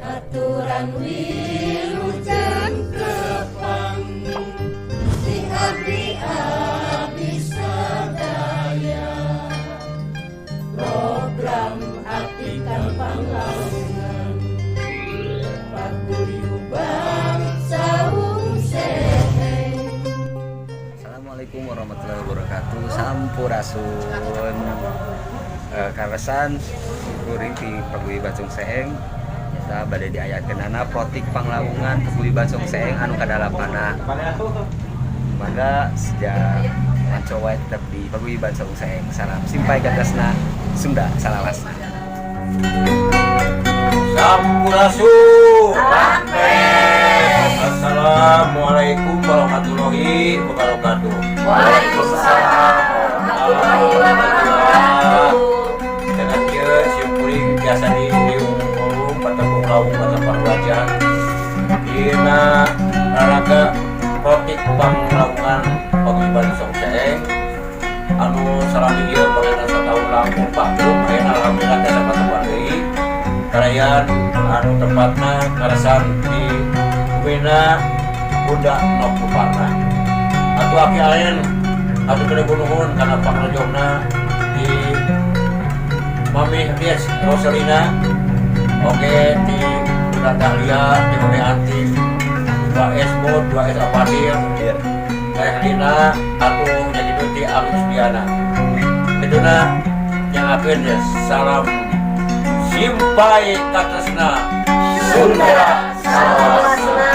Aturan wilujeng tepang di abdi abdi sadaya program atikan panglawungan paguyuban Saung Seeng. Assalamualaikum warahmatullahi wabarakatuh. Sampurasun. Kaleresan kuring di Paguyuban Saung Seeng eta bade diayakeunana Protik Panglawungan Paguyuban Saung Seeng anu kadalapanna. Mangga sejak ngaco wae tetep di Paguyuban Saung Seeng. Salam simpay katresna, Sunda salawasna. Sampurasun. Assalamualaikum warahmatullahi wabarakatuh. Waalaikumsalam warahmatullahi wabarakatuh. Dengan kieu simkuring biasa di diung ulum patepung lawung patepang wajah dina raraga Protik Panglawungan Paguyuban Saung Seeng anu salami ieu pangenan satahun langkung vakum. Ayeuna alhamdulillah tiasa patepang deui kalayan anu tempatna kaleresan di Bumina Bunda Nok Suparna atuh aki ayen atuh kena nuhun kana pangrejongna di Mami Ries Roselina, oke, di Bunda Dahlia, di Mami Anti, 2 S Mod, 2 S Apadir, Teh Lina, atau yang itu di Agus Diana. Itulah yang akhirnya salam simpay katresna, Sunda Salawasna.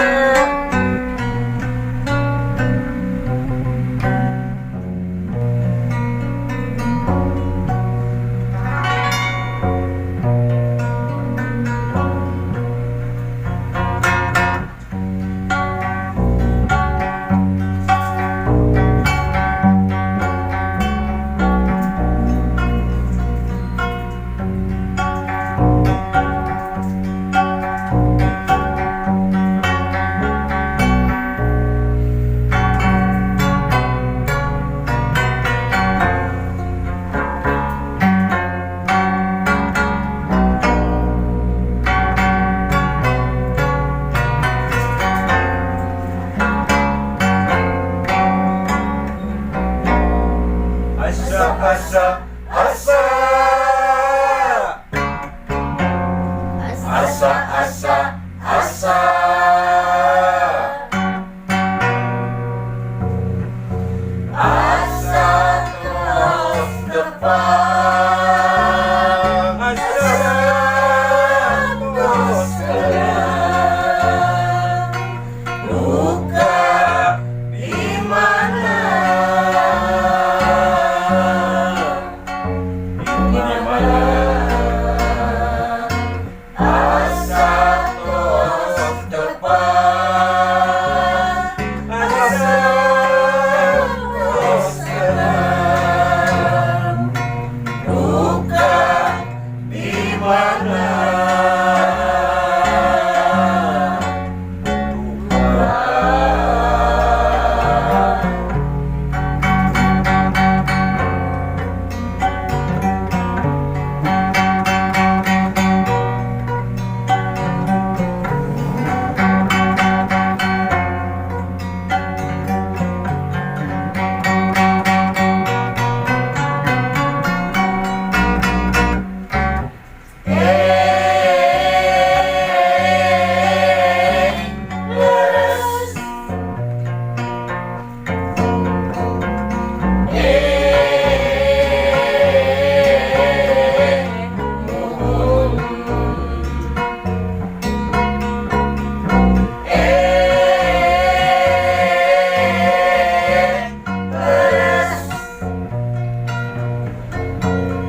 Asa asa asa asa asa asa asa tos tepang asa tos tenang duka di mana, di mana asa tos tepang asa tos tenang duka di mana, duka. Eh, leres. Eh, muhun. Eh, leres.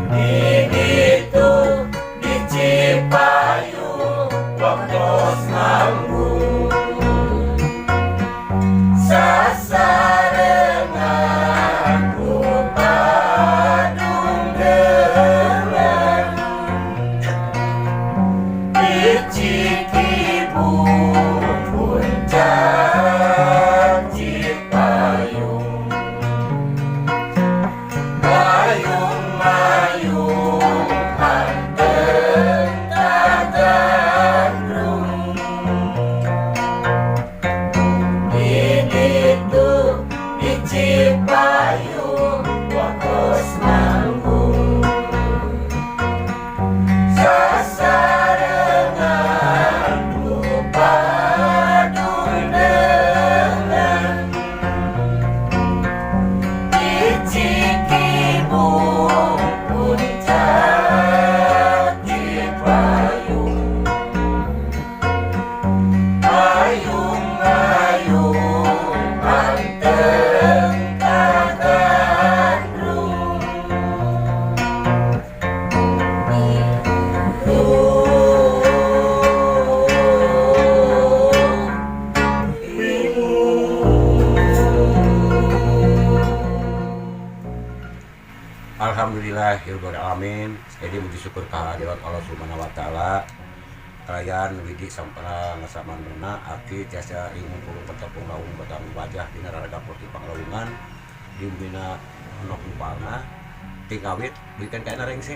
Di ditu di Cipayung waktos manggung sasarengan ku padungdengan di Cikibung puncak Cipayung mayung mayung anteng kagandrung. Ya Rabbil alamin. Jadi muji syukur kehadirat Allah Subhanahu wa taala. Kalayan widi sampana ngasamanna aki tiasa riung pulung patepung lawung batang wajah dina raraga politik panglawungan dina nok palna ti kawit bikeun ka rengse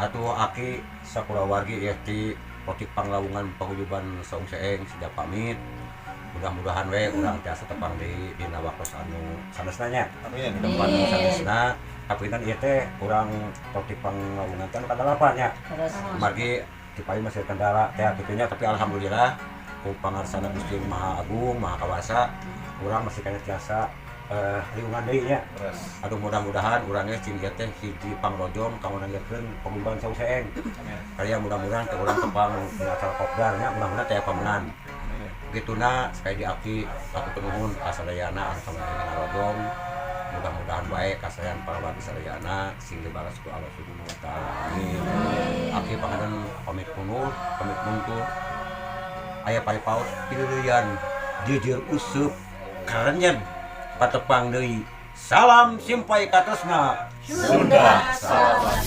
atuh aki sakulawargi ieu ti politik panglawungan paguyuban Saung Seeng sudah pamit. Mudah-mudahan we urang tiasa tepang deui dina waktos anu sanesna nya. Amin. Tempat anu sanesna, tapi kan ieu teh urang politik panglawungan kan kadalapan nya. Margi di payun masih kendala teh kitu nya, tapi alhamdulillah ku pangarsana Gusti Maha Agung Maha Kawasa urang masih keneh tiasa riungan deui nya. Terus. Aduh, mudah-mudahan urangnya cing ieu teh hiji pangrojong kanggo nanggeurkeun paguyuban Saung Seeng. Amin. Karya mudah-mudahan teh urang tepang dina acara kopdar nya, mudah-mudahan teh pamenan. Gituna sekali di aki aku nuhun ka sadayana anu sama ngarojong. Mudah-mudahan bae kasayan para wargi sadayana sing dibalas ku Allah Subhanahu wa taala. Amin. Aki panganan pamit mundur, pamit mundur. Aya paripaos pililian jujur useup karenyen patepang deui. Salam simpay katresna. Sunda Salawat.